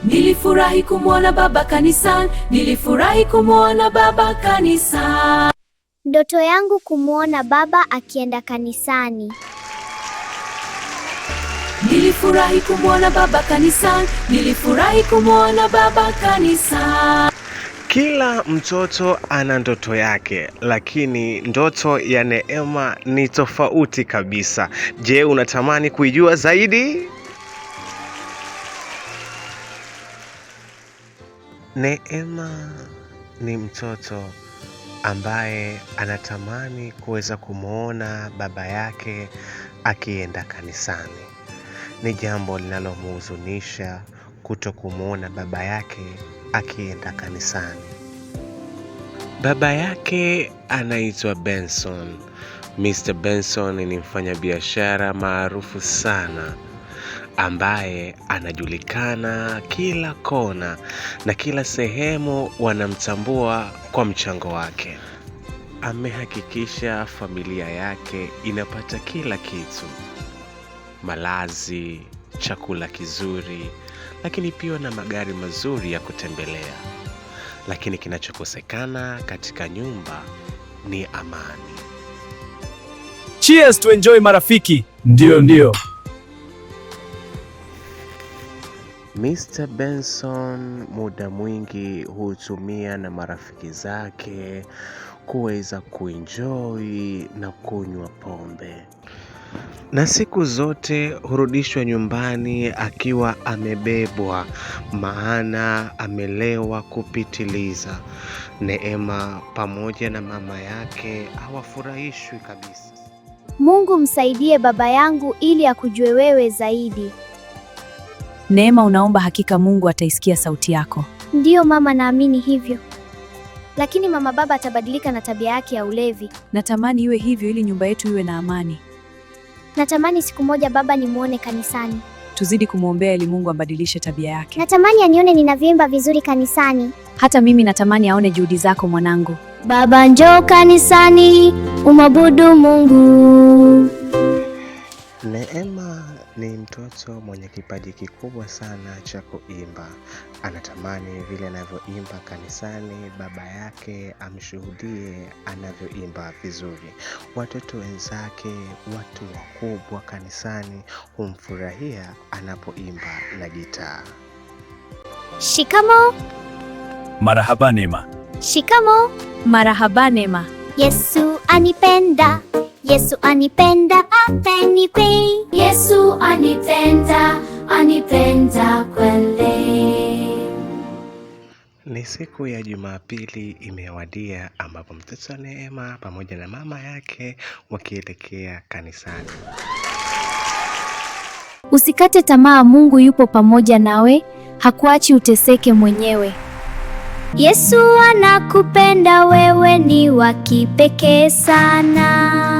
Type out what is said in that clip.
Nilifurahi kumwona baba kanisani, nilifurahi kumwona baba kanisani. Ndoto yangu kumwona baba akienda kanisani. Nilifurahi kumwona baba kanisani, nilifurahi kumwona baba kanisani. Kila mtoto ana ndoto yake, lakini ndoto ya Neema ni tofauti kabisa. Je, unatamani kuijua zaidi? Neema ni mtoto ambaye anatamani kuweza kumwona baba yake akienda kanisani. Ni jambo linalomhuzunisha kuto kumwona baba yake akienda kanisani. Baba yake anaitwa Benson. Mr. Benson ni mfanyabiashara maarufu sana ambaye anajulikana kila kona na kila sehemu wanamtambua kwa mchango wake. Amehakikisha familia yake inapata kila kitu: malazi, chakula kizuri, lakini pia na magari mazuri ya kutembelea. Lakini kinachokosekana katika nyumba ni amani. Cheers to enjoy marafiki. Ndio, ndio. Mr. Benson muda mwingi hutumia na marafiki zake kuweza kuenjoy na kunywa pombe, na siku zote hurudishwa nyumbani akiwa amebebwa, maana amelewa kupitiliza. Neema pamoja na mama yake hawafurahishwi kabisa. Mungu msaidie baba yangu ili akujue wewe zaidi. Neema, unaomba hakika Mungu ataisikia sauti yako. Ndiyo mama, naamini hivyo. Lakini mama, baba atabadilika na tabia yake ya ulevi. Natamani iwe hivyo ili nyumba yetu iwe na amani. Natamani siku moja baba nimuone kanisani. Tuzidi kumwombea ili Mungu ambadilishe tabia yake. Natamani anione ninavyoimba vizuri kanisani. Hata mimi natamani aone juhudi zako mwanangu. Baba njoo kanisani umwabudu Mungu. Neema ni mtoto mwenye kipaji kikubwa sana cha kuimba. Anatamani vile anavyoimba kanisani, baba yake amshuhudie anavyoimba vizuri. Watoto wenzake, watu wakubwa kanisani humfurahia anapoimba na gitaa. Shikamo. Marahaba Neema. Shikamo. Marahaba Neema. Yesu anipenda, Yesu anipenda, apeni kweli. Yesu anipenda, anipenda kweli. Ni siku ya Jumapili imewadia ambapo mtoto Neema pamoja na mama yake wakielekea kanisani. Usikate tamaa, Mungu yupo pamoja nawe, hakuachi uteseke mwenyewe. Yesu anakupenda wewe, ni wa kipekee sana.